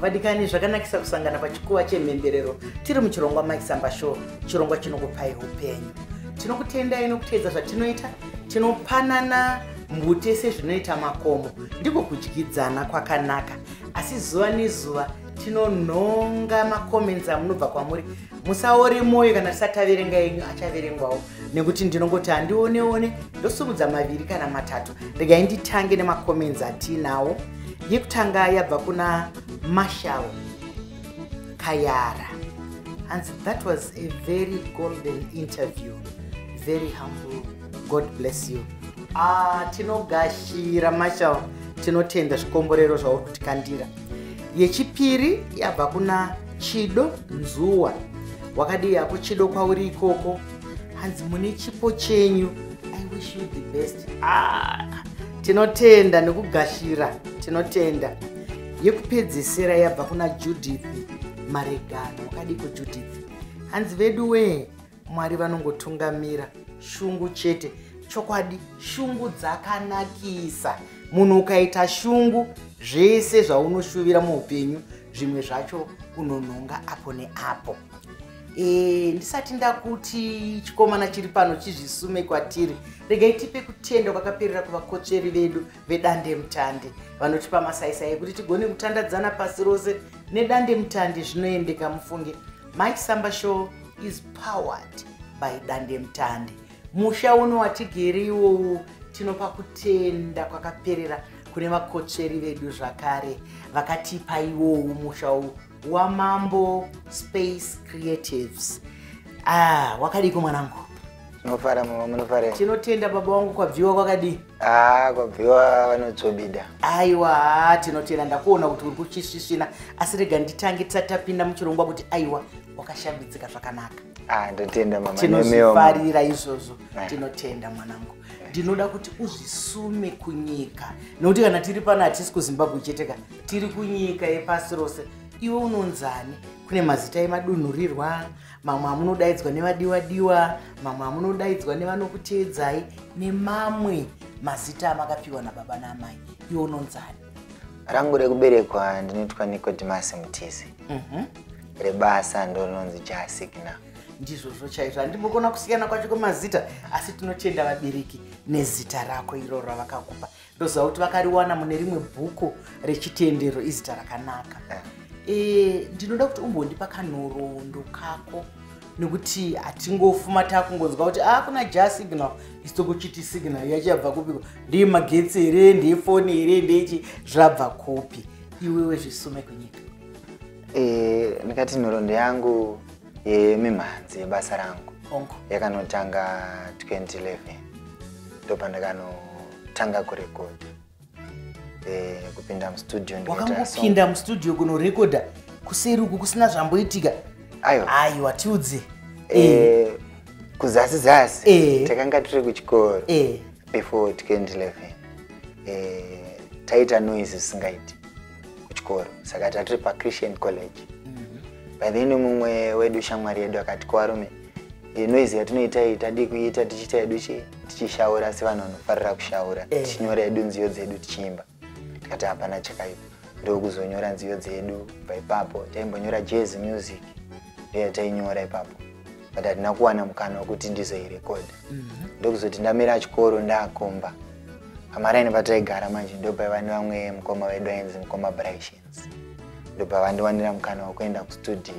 Vadikani, zvakanakisa kusangana pachikuva chemhemberero tiri muchirongwa Mike Samba Show, chirongwa chinokupai upenyu. Tinokutendai nokuteedza zvatinoita. Tinopanana mbute sezvinoita makomo, ndiko kudyidzana kwakanaka. Asi zuva nezuva tinonhonga macomments amunobva kwamuri. Musaore mwoyo kana tisati taverenga yenyu, achaverengwawo, nekuti ndinongoti handioneone, ndosumudza maviri kana matatu. Regai nditange nemacomments atiinawo. Yekutanga yabva kuna Marshall Kayara, hanzi, "That was a very golden interview, very humble. God bless you." Ah, tinogashira Marshall, tinotenda zvikomborero zvauri kutikandira. Yechipiri yabva kuna Chido Nzuwa. Wakadii hako Chido kwauri ikoko? Hanzi, "Mune chipo chenyu, I wish you the best." Ah, tinotenda nekugashira, tinotenda. Yekupedzisira yabva kuna Judith Maregano. Wakadiko Judith? Hanzi, "Vedu wee, Mwari vanongotungamira, shungu chete." Chokwadi, shungu dzakanakisa. Munhu ukaita shungu, zvese zvaunoshuvira muupenyu, zvimwe zvacho unonhonga apo neapo. Ndisati ndakuti chikomana chiri pano chizvisume kwatiri, regai tipe kutenda kwakaperera kuvakotsveri vedu vedande mutande, vanotipa masaisai ekuti tigone kutandadzana pasi rose nedande mutande. Zvinoendeka mufunge. Mike Samba Show is powered by dande mutande. Musha uno watigere iwowu, tinopa kutenda kwakaperera kune vakotsveri vedu zvakare vakatipa iwowu musha uwu waMambo Space Creatives. Ah, wakadiko mwanangu? Tinofara mama, munofara? Tinotenda baba wangu. Kwabviwa kwakadii? Ah, kwabviwa vanotsvobida. Aiwa, tinotenda. Ndakuona kuti uri kuchisvisvina, asi rega nditange tisati tapinda muchirongwa kuti aiwa, wakashambidzika zvakanaka. Ah, ndotenda mama, nemiwo. Tinozvifarira izvozvo. Tinotenda mwanangu. Ndinoda kuti uzvisume kunyika, nekuti kana tiri pano hatisi kuZimbabwe chete ka, tiri kunyika yepasi rose. Iwe unonzani? Kune mazita emadunhurirwa, mamwe amunodaidzwa nevadiwa-diwa, mamwe amunodaidzwa nevanokuteedzai, nemamwe mazita amakapiwa nababa naamai. Iwe unonzani? Rangu rekuberekwa ndinoitwa Nicodemus Mutisi. Rebasa ndononzi Jah Signal. Ndizvozvo chaizvo, handimbokona kusiyana kwacho kwemazita, asi tinotenda vabereki nezita rako iroro ravakakupa. Ndoziva kuti vakariwana mune rimwe bhuku rechitendero, izita rakanaka. Ndinoda kuti umbondipa kanhoroondo kako, nekuti hatingofuma takungonzwa kuti a kuna Jah Signal, isitokuchiti signal yacho yabva kupiko? Ndeye magetsi here? Ndeyefoni here? Ndechi zvabva kupi? Iwewe zvisume kunyika. Ndikati nhoroondo yangu yemimhanzi yebasa rangu Ongo. yakanotanga 2011, ndopandakanotanga kurekodha, kupinda mustudio ndikaita song. Wakangopinda mustudio kunorekodha kuseri uku kusina zvamboitika? Aiwa. Aiwa, tiudze. Kuzasi zasi takanga tiri kuchikoro before 2011. Taita noise zvisingaiti kuchikoro, saka tatiri paChristian College. By then mumwe wedu, shamwari yedu, akati, "Kuvarume, noise yatinoita iyi tadii kuiita tichiita yedu chi tichishaura sevanhu vanofarira kushaura, tichinyora yedu nziyo dzedu tichiimba?" Tikati hapana chakaipa. Ndokuzonyora nziyo dzedu. Bva ipapo taimbonyora jazz music, ndoyatainyora ipapo, but hatina kuwana mukana wekuti ndizoirekodha. Ndokuzoti ndamira chikoro, ndakomba pamaraini pataigara manje, ndopaiva nevamwe mukoma vedu ainzi mukoma Brishens, ndobva vandiwanira mukana wekuenda kustudio,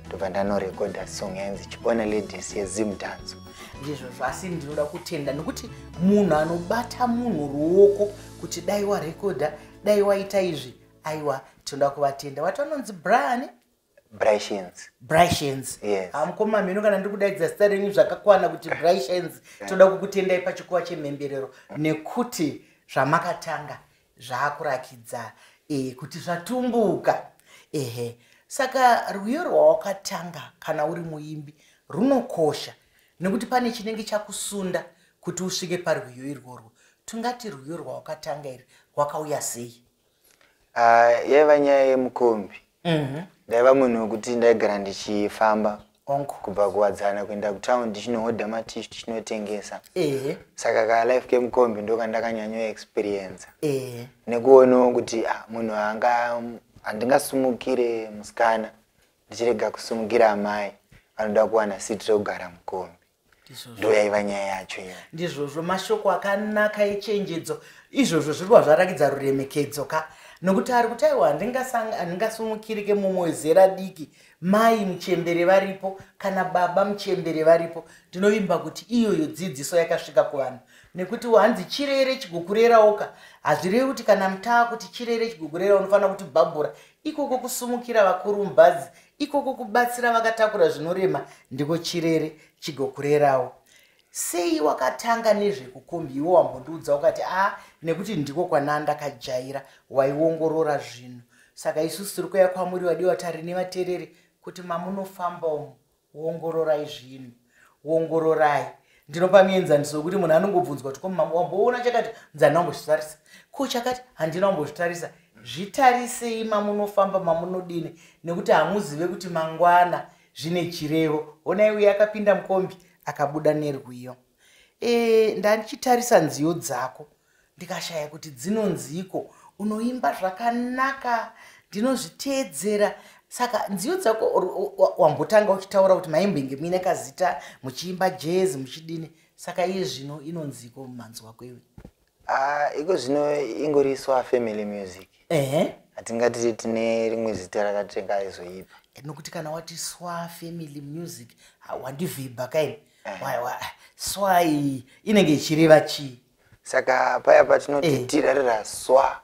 ndobva ndanorekodha song yainzi "Chiona Ladies" yeZimdanzo. Ndizvozvo, asi ndinoda kutenda nekuti munhu anobata munhu ruoko kuti dai warekodha, dai waita izvi, aiwa, tinoda kuvatenda. Wati vanonzi Brian? Brishens. Brishens. Yes. Hamukoma mhino kana ndiri kudaidza zita renyu zvakakwana kuti Brishens, toda kukutendai pachikuva chemhemberero nekuti zvamakatanga zvaakurakidza kuti zvatumbuka. Ehe, saka rwiyo rwawakatanga kana uri muimbi runokosha, nekuti pane chinenge chakusunda kuti usvike parwiyo irworwo. Tungati rwiyo rwawakatanga iri rwakauya sei? Yaiva nyaya yemukombi. Ndaiva munhu wekuti ndaigara ndichifamba Onko. kubva Kuwadzana kuenda kutaundi, ndichinohodha matishu, tichinotengesa. Saka kalife kemukombi ndo kandakanyanyoexperiensa, nekuonawo kuti ah, munhu anga Handingasumukire musikana ndichirega kusumukira amai vanoda kuwana siti rekugara mukombi. Ndo yaiva nyaya yacho iyo. Ndizvozvo, mashoko akanaka echenjedzo. Izvozvo zviri kuva zvarakidza ruremekedzo ka, nokuti ari kuti aiwa, handingasumukirike mumwe wezera diki, mai muchembere varipo kana baba muchembere varipo. Ndinovimba kuti iyoyo dzidziso yakasvika kuvanhu, nekuti hanzi chirere chigokurerawoka. Hazvirevi kuti kana mutaa kuti chirere chigokurera unofanira kuti bhabhura. Ikoko kusumukira vakuru mubhazi, ikoko kubatsira vakatakura zvinorema, ndiko chirere chigokurerawo. Sei wakatanga nezvekukombi? Iwe wambondiudza ukati a nekuti ndiko kwana ndakajaira, waiongorora zvinhu. Saka isusu tiri kuuya kwamuri, vadiwa tari nevateereri, kuti mamunofamba umu ongororai zvinhu, ongororai. Ndinopa muenzaniso wekuti munhu anongobvunzwa kuti, "Ko wamboona chakati?" Nzi, "Handina kumbozvitarisa." "Ko chakati?" "Handina kumbozvitarisa." Zvitarisei mamunofamba, mamunodini, nekuti hamuzive kuti mangwana zvine chirevo. Honai uye akapinda mukombi akabuda nerwiyo. Ndandichitarisa nziyo dzako ndikashaya kuti dzinonziko. Unoimba zvakanaka, ndinozviteedzera. Saka nziyo dzako wambotanga uchitaura kuti maimbenge muine kazita, muchiimba jazz, muchidini. Saka iye zvino inonziko mumhanzi wako iwe? Ah, iko zvino ingori Swa Family Music. Hatingati tine rimwe zita rakati tingaizoipa. Nokuti kana wati Swa Family Music, wandivhibha kaini. Swa iyi inenge ichireva chii? Saka paya patinoti tirarira swa,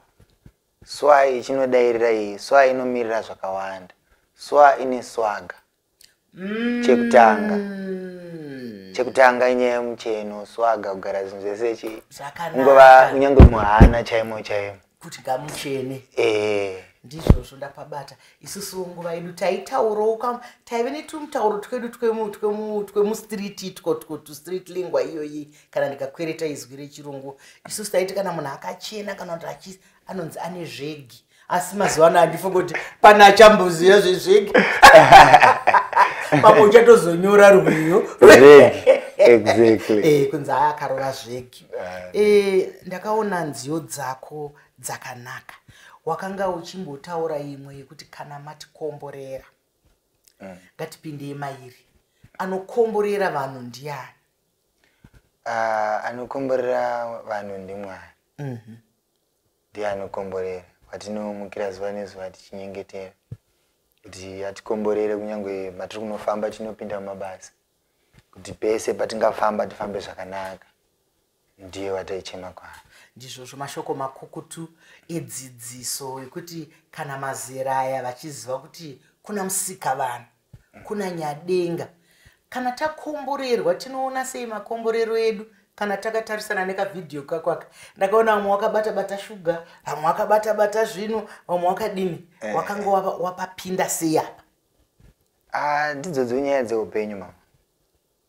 swa iyi chinodairira iyi, swa inomirira zvakawanda. Swa ine swagger. Chekutanga inyaya yemucheno, swagger, kugara zvinhu zvese chi Zvakanaka. Ungova kunyange muhana chaimo chaimo. Kuti ngamuchene. Eh. Ndizvozvo, ndapabata. Isusu nguva yedu taitaurawo, taive netumutauro twedu twemustreet itwo, tustreet lingua iyoyi. Kana ndikakwereta izwi rechirungu, isusu taiti kana munhu akachena kana kuti achi anonzi ane zvegi. Asi mazuva ano handifungi kuti pane achamboziva zvezvegi. Pamwe uchatozonyora rwiyo. Zvegi, exactly. Kunzi aya akarova zvegi. Ndakaona nziyo dzako dzakanaka. Wakanga uchimbotaura imwe yekuti kana matikomborera. Ngatipindei mairi. Anokomborera vanhu ndiani? Ah, anokomborera vanhu ndiMwari. Ndiye anokomborera watinomukira zuva nezuva tichinyengetera kuti atikomborere, kunyange matiri kunofamba, tinopinda mumabasa, kuti pese patingafamba tifambe zvakanaka. Ndiye wataichema kwaari. Ndizvozvo, mashoko makukutu edzidziso ekuti kana mazera aya vachiziva kuti kuna musika vanhu, kuna nyadenga. Kana takomborerwa, tinoona sei makomborero edu? Kana takatarisana nekavhidhiyo kako aka, ndakaona vamwe wakabata bata shuga, vamwe wakabata bata zvino, vamwe wakadini. Wakanga wapapinda sei apa? Ah, ndidzodzo nyaya dzeupenyu, mama,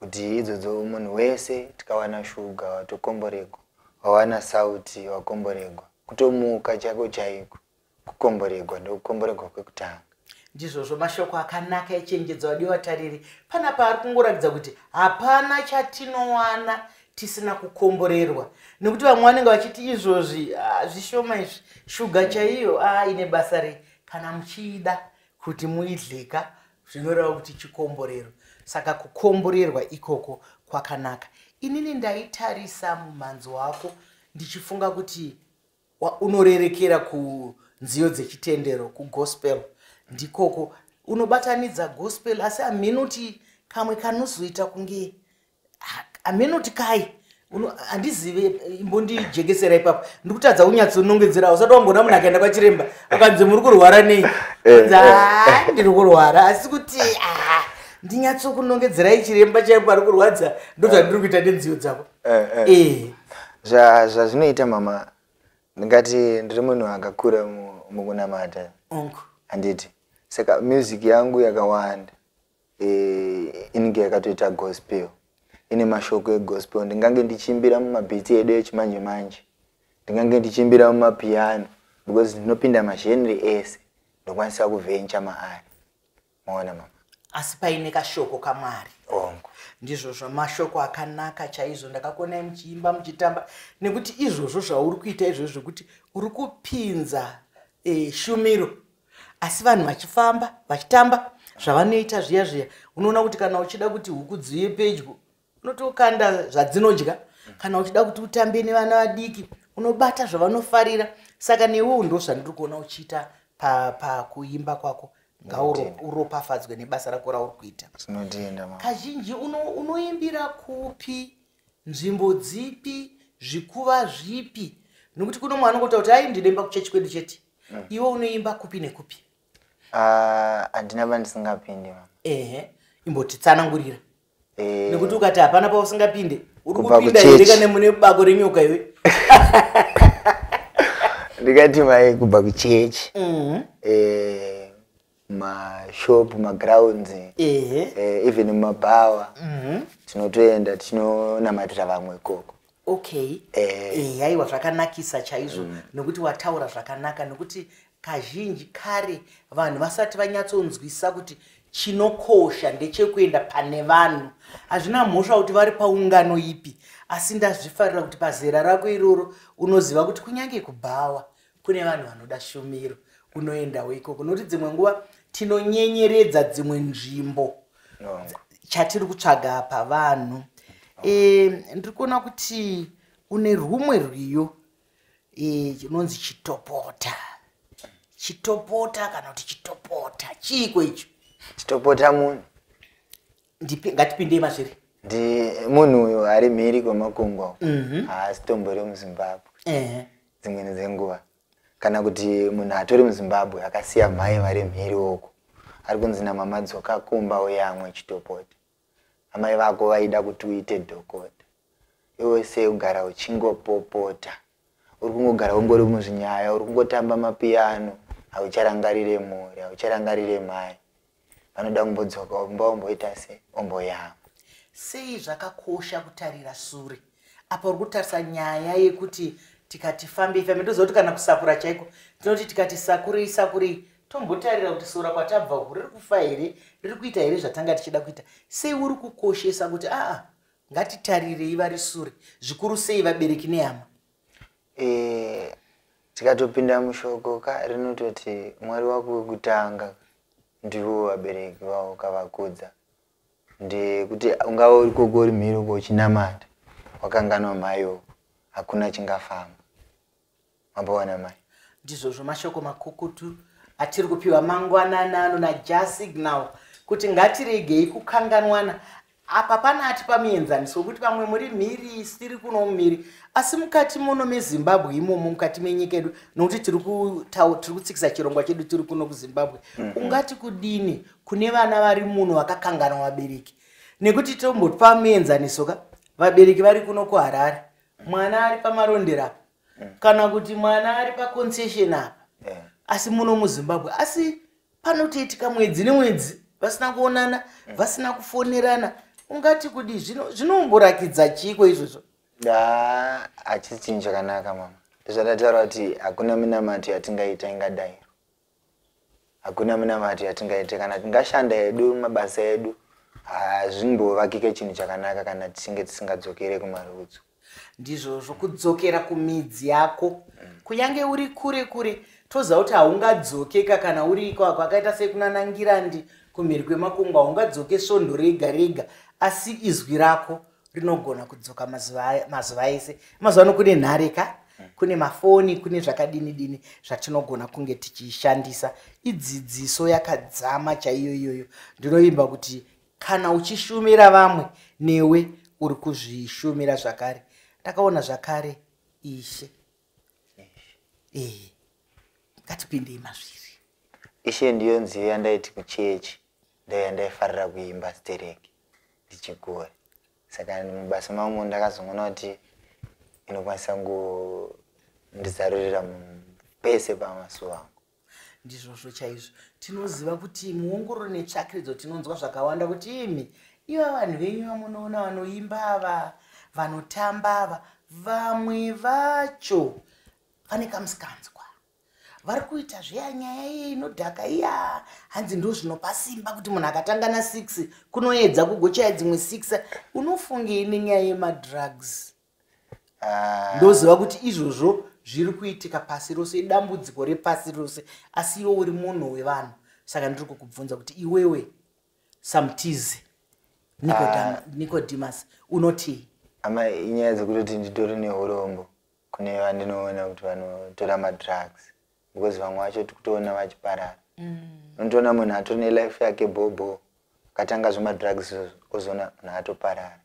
kuti idzodzo munhu wese tikawana shuga watokomboregwa, wawana sauti wakomboregwa, kutomuka chako chaiko kukomboregwa, ndokukomboregwa kwekutanga. Ndizvozvo, mashoko akanaka echenjedzo, vadiwa tariri. Panapa ari kungoratidza kuti hapana chatinowana tisina kukomborerwa, nekuti vamwe vanenge vachiti izvozvi, ah, zvishoma izvi, shuga chaiyo, ah, ine basa rei? Kana muchiida kuti muidleka, zvinoreva kuti chikomborero. Saka kukomborerwa ikoko kwakanaka. Inini ndaitarisa mumhanzi wako ndichifunga kuti unorerekera kunziyo dzechitendero, kugospel. Ndikoko unobatanidza gospel, asi haminoti kamwe kanozoita kunge haminoti kai, handizive. Imbondijekesera ipapo, ndikutadza kunyatsonongedzera. Usati wamboona munhu akaenda kwachiremba akanzi, "Muri kurwara nei?" Anzi, "Ah, ndiri kurwara," asi kuti ndinyatsokunongedzerai chiremba chaipo ari kurwadza. Ndozvandiri kuita nenziyo dzako. Zvazvinoita mama, ndingati ndiri munhu akakura mukunamata. Handiti? Saka music yangu yakawanda inenge yakatoita gospel, ine mashoko egospel. Ndingange ndichiimbira mumabhiti edu echimanje manje, ndingange ndichiimbira mumapiano, because ndinopinda magenre ese, ndokwanisa kuventure maari. Maona, mama? Asi paine kashoko kaMwari. Ongo. Ndizvozvo, mashoko akanaka chaizvo. Ndakakuonai muchiimba, muchitamba, nekuti izvozvo zvauri kuita izvozvo zvekuti uri kupinza shumiro. Asi vanhu vachifamba vachitamba zvavanoita zviya zviya, unoona kuti kana uchida kuti huku dziuye pedyo, unotokanda zvadzinodya. Kana uchida kuti utambe nevana vadiki, unobata zvavanofarira. Saka newewo ndo zvandiri kuona uchiita pakuimba kwako. Ngauropafadzwe nebasa rako rauri kuita. Tinotenda, mama. Kazhinji unoimbira kupi, nzvimbo dzipi, zvikuva zvipi? Nokuti kuno mwana unongotaura kuti ai, ndinoimba kuchechi kwedu chete. Iwe unoimba kupi nekupi? Ah, handina pandisingapindi, mama. Ehe, imbotitsanangurira. Nekuti ukati hapana pausingapinde, uri Kubva kupinda here kuchechi. kana mune bako renyoka iwe? Ndikati mai, kubva kuchechi, mashop, magrounds, even mumabhawa tinotoenda tichinonamatira vamwe ikoko. Okay. Aiwa, zvakanakisa chaizvo, nekuti wataura zvakanaka, nekuti kazhinji kare vanhu vasati vanyatsonzwisa kuti chinokosha ndechekuenda pane vanhu. Hazvina mhosva kuti vari paungano ipi, asi ndazvifarira kuti pazera rako iroro unoziva kuti kunyange kubhawa kune vanhu vanoda shumiro, unoendawo ikoko, nokuti dzimwe nguva tinonyenyeredza dzimwe nzvimbo. Chatiri kutsvaga pavanhu, ndiri kuona kuti une rumwe rwiyo chinonzi Chitopota. Chitopota kana kuti Chitopota chiiko icho? Chitopota munhu. Ngatipindei mazviri. Ndi munhu uyo ari mhiri kwemakungwa uko. Haasi tombori muZimbabwe. Dzimweni dzenguva kana kuti munhu atori muZimbabwe akasiya mhai vari mhiri uko, ari kunzi namama, "Dzoka kumba uyamwe chitopota. Amai vako vaida kuti uite dhokota, iwe sei kugara uchingopopota? Uri kungogara ungori muzvinyaya, uri kungotamba mapiyano, haucharangarire mhuri, haucharangarire mhai. Vanoda kumbodzoka umba umboita se umboyamwa." Sei zvakakosha kutarira sure? Apa uri kutarisa nyaya yekuti tikati fambei fambe, ndoziva kuti kana kusakura chaiko tinoti tikati sakurei sakurei, tombotarira kuti sora kwatabva uku riri kufa here, riri kuita here zvatanga tichida kuita? Sei uri kukoshesa kuti aa, ngatitarirei vari sure, zvikuru sei vabereki nehama? Tikatopinda mushoko ka, rinototi Mwari wako wekutanga ndivo vabereki vavo kavakudza. Ndekuti ungava uri koko, uri mhiri uko uchinamata, wakanganwa mhai uko, hakuna chingafamba. Mambowana mai. Ndizvozvo, mashoko makukutu atiri kupiwa mangwananano naJah Signal, kuti ngatiregei kukanganwana. Apa pana atipa muenzaniso wekuti vamwe muri mhiri, siri kuno mumhiri, asi mukati muno meZimbabwe imomo, mukati menyika yedu, nokuti tiri kutsikisa chirongwa chedu tiri kuno kuZimbabwe. Ungati kudini kune vana vari muno vakakanganwa vabereki? Nekuti tombopa muenzaniso ka, vabereki vari kuno kuHarare, mwana ari paMarondera apa, kana kuti mwana ari paConcession apa, asi muno muZimbabwe, asi panotoitika mwedzi nemwedzi vasina kuonana, vasina kufonerana. Ungati kudi zvinomborakidza chiiko izvozvo? Da, hachisi chinhu chakanaka, mama. Ndozvatataura kuti hakuna minamato yatingaita ingadairo, hakuna minamato yatingaita. Kana tingashanda hedu mabasa edu, hazvimbovakike chinhu chakanaka kana tichinge tisingadzokere kumarutso. Ndizvozvo, kudzokera kumidzi yako, kunyange uri kure kure. Toziva kuti haungadzokeka kana uri ikwako, akaita sekunanangirandi kumhiri kwemakungwa, haungadzoke svondo rega rega, asi izwi rako rinogona kudzoka mazuva ese. Mazuva ano kune nhareka, kune mafoni, kune zvakadini dini zvatinogona kunge tichishandisa. Idzidziso yakadzama chaiyo iyoyo. Ndinovimba kuti kana uchishumira vamwe, newe uri kuzvishumira zvakare. Ndakaona zvakare Ishe. Ngatipindei mazviri. Ishe ndiyo nziyo yandaiti kuchechi, ndo yandaifarira kuimba stereki ndichikura. Saka mubasa mangu ndakazoona kuti inokwanisa kundizarurira pese pamasuo angu. Ndizvozvo chaizvo. Tinoziva kuti muongororo netsvakiridzo tinonzwa zvakawanda kuti imi, iva vanhu venyu vamunoona vanoimba ava, vanotamba ava, vamwe vacho vane kamusikanzwa vari kuita zveya, nyaya iye inodhaka iya, hanzi ndo zvinopa simba kuti munhu akatanga na6 kunoedza kugochaya dzimwe 6. Unofungei nenyaya yemadrugs? Ah, Ndoziva kuti izvozvo Zviri kuitika pasi rose, idambudziko repasi rose, asi iwe uri munhu wevanhu, saka ndiri kukubvunza kuti iwewe saMutize Nicodemus unotii? Ama inyaya dzekutoti nditori neurombo kune vandinoona kuti vanotora madrugs, because vamwe vacho tikutoona vachiparara. Unotoona munhu atori nelife yake bhobho, akatanga zvemadrugs, ozoona munhu atoparara,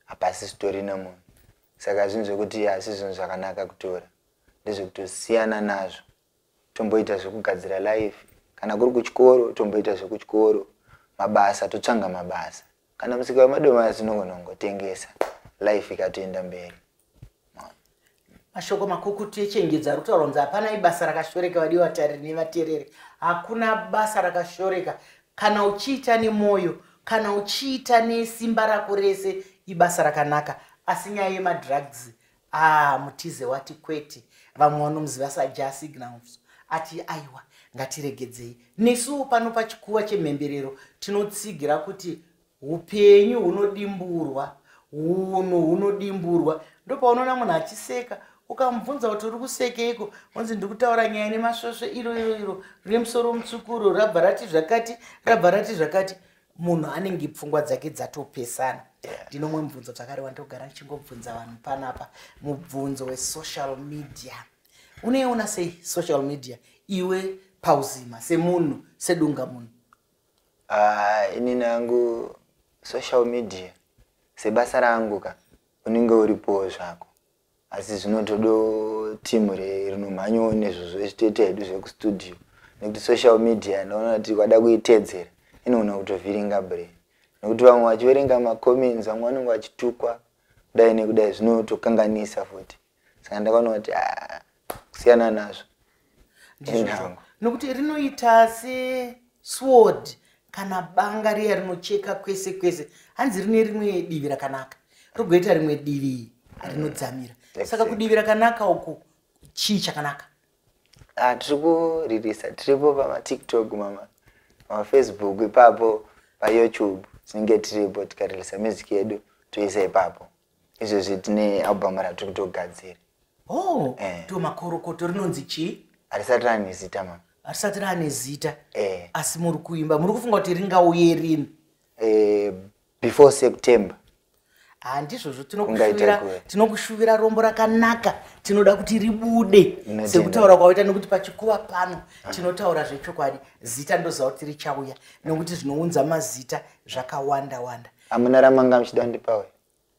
hapasi sitorina munhu. Saka zvinhu zvekuti hasi zvinhu zvakanaka kutora, ndezvekutosiyana nazvo, tomboita zvekugadzira life. Kana kuri kuchikoro, tomboita zvekuchikoro, mabasa totsvanga mabasa, kana musika wemadomasi unogona kungotengesa, life ikatoenda mberi. Mashoko makukutu echengedzo ari kutaura kunzi hapana ibasa rakashoreka. Vadiwa vatariri nevateereri, hakuna basa rakashoreka kana uchiita nemwoyo, kana uchiita nesimba rako rese, ibasa rakanaka. Asi nyaya yemadrugs, a Mutize wati kwete. Vamwe vanomuziva saJah Signals, ati aiwa, ngatiregedzei. Nesuwo pano pachikuva chemhemberero tinotsigira kuti upenyu hunodimburwa, unhu hunodimburwa. Ndopaunoona munhu achiseka, ukamubvunza kuti uri kusekeiko, unzi ndiri kutaura nyaya nemasvosve, iro iro iro rine musoro mutsvukuro, rabva rati zvakati, rabva rati zvakati. Munhu anenge pfungwa dzake dzatopesana. Ndinomwe mubvunzo zvakare wandogara ndichingobvunza vanhu panapa, mubvunzo wesocial media. Unoiona sei social media iwe pauzima, semunhu, sedunga munhu? Ah, inini hangu social media sebasa rangu ka, unenge uripowo zvako, asi zvinotodo timu rinomhanyawo nezvozvo zvitoita hedu zvekustudio, nekuti social media ndaona kuti kwada kuitedzera inoona kutovhiringa brain, nekuti vamwe vachiverenga macomments, vamwe vanenge vachitukwa kudai nekudai, zvinotokanganisa futi. Saka ndakaona kuti ah, kusiyana nazvo. Ndizvozvo, nokuti rinoita sesword kana banga riya rinocheka kwese kwese. Hanzi rine rimwe divi rakanaka, rogoita rimwe divi rinodzamira. Saka kudivi rakanaka uku chii chakanaka? Ah, tiri kuririsa, tiripo pamaTikTok, mama, pamaFacebook ipapo, paYouTube tinenge tiripo. Tikaririsa music yedu toisa ipapo. Izvezvi tine album ratiri kutogadzira. Oh. To makorokoto. Rinonzi chii? Harisati rane zita, mama. Harisati raane zita? Eh. Asi muri kuimba, muri kufunga kuti ringauye rini? Before September. Handizvozvo. Kungaita Tinokushuvira, kuwe. tinokushuvira rombo rakanaka. Tinoda kuti ribude. Ndinotenda. Sekutaura kwawaita, nekuti pachikuva pano tinotaura zvechokwadi. Zita ndoziva kuti richauya, nekuti zvinounza mazita zvakawanda wanda. Hamuna ramanga muchida kundipawe?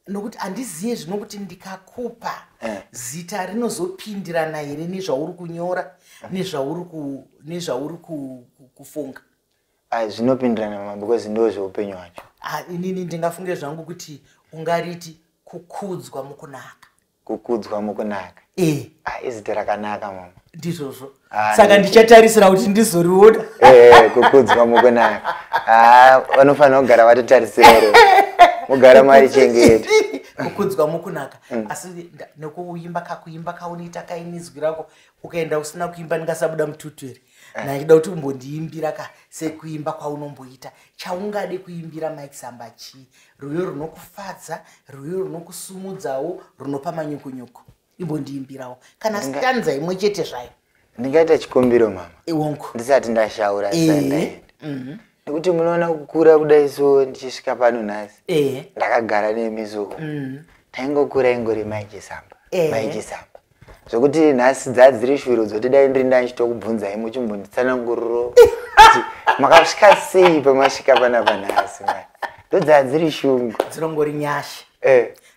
Nokuti handiziye zvino kuti ndikakupa zita rinozopindirana here nezvauri kunyora, nezvauri kufunga. Ai, zvinopindirana, mama, because ndo zveupenyu hwacho. Ah, inini ndingafunge zvangu kuti ungariti Kukudzwa Mukunaka. Kukudzwa Mukunaka. E. Ah, izita rakanaka, mama. Ndizvozvo. Ah, Saka ndichatarisira kuti ndizoriona. Kukudzwa Mukunaka. Ah, vanofanira kugara vatotarisira iro, mugara marichengeta. Kukudzwa Mukunaka. Asi nekuimba, kakuimba kaunoita kainizwi rako, ukaenda usina kuimba ndingasabuda mututu here? Ndaida kuti umbondiimbira ka sekuimba kwaunomboita. Chaungade kuimbira Mike Samba chii? Rwiyo runokufadza, rwiyo runokusumudzawo, runopa manyukunyuku, imbondiimbirawo kana stanza imwe chete zvayo. Ndingaita chikumbiro, mama? Iwongu. Ndisati ndashaura, ndisati ndaenda, nekuti munoona kukura kudai so, ndichisvika pano nhasi, ndakagara nemi so, taingokura ingori Mike Samba, Mike Samba, zvokuti nhasi dzadziri shuro dzoti dai ndiri ndachitokubvunzai muchimbonditsananguriro kuti makasvika sei pamasvika panapa nhasi. Mai, ndodzadziri shungu. Dzinongori nyasha.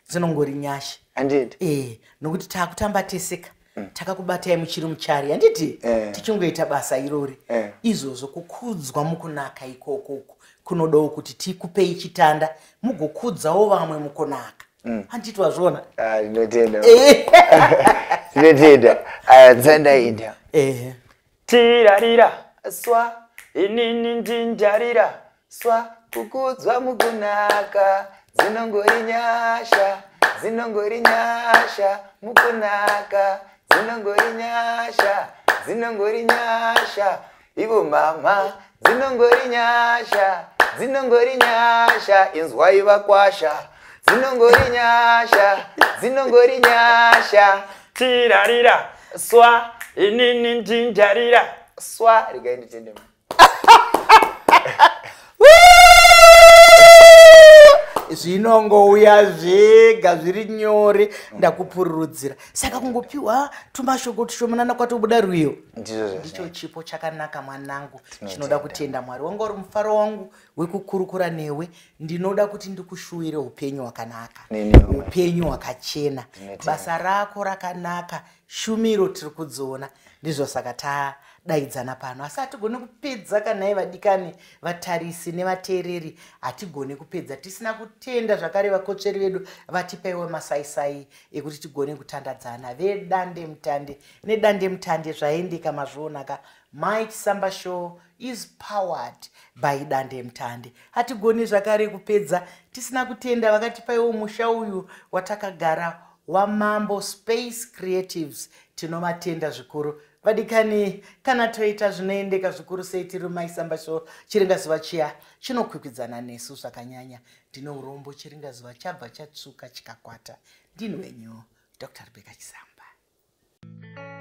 Dzinongori nyasha. Handiti? Nokuti taakutamba teseka, takakubatai muchiri muchari, handiti? Eh. Tichingoita basa irori. Izvozvo kukudzwa mukunaka ikoko uku kunodawo kuti tikupei chitanda, mugokudzawo vamwe mukunaka, handiti wazviona? Ah, ndinotenda, ndinotenda. Aya, dzandaenda. Tirarira swa, inini ndindarira swa, kukudzwa mukunaka, dzinongori nyasha, dzinongori nyasha, mukunaka dzinongori nyasha, dzinongori nyasha, ivo mama, dzinongori nyasha, dzinongori nyasha, inzwai vakwasha, dzinongori nyasha, dzinongori nyasha, tirarira. Swa inini ndindarira swa, regai nditende. Zvinongouya zvega, zviri nyore. Ndakupururudzira. Saka kungopiwa tumashoko tushomanana, kwatobuda rwiyo. Ndizvo. Ndicho Zvazvinoita. chipo chakanaka, mwanangu. Tinotenda. Chinoda kutenda Mwari. Wanga uri mufaro wangu wekukurukura newe. Ndinoda kuti ndikushuwire upenyu hwakanaka, Neniwo, mai. upenyu hwakachena. Tinotenda. Basa rako rakanaka, shumiro tiri kudziona. Ndizvo saka tadaidzana pano, asi hatigoni kupedza kanai, vadikani vatarisi nevateereri, hatigoni kupedza tisina kutenda zvakare vakotsveri vedu vatipaiwo masaisai ekuti tigone kutandadzana, vedande mutande. Nedande mutande zvaendeka, mazvionaka. Mike Samba Show is powered by Dande Mutande. Hatigoni zvakare kupedza tisina kutenda vakatipaiwo musha uyu watakagara, waMambo Space Creatives. Tinovatenda zvikuru, vadikani. Kana toita zvinoendeka zvikuru sei, tiri Maisamba Show. Chiringazuva chiya chinokwikwidzana nesu zvakanyanya. Ndine urombo, chiringazuva chabva chatsvuka chikakwata. Ndini wenyu Dr Rebecca Chisamba.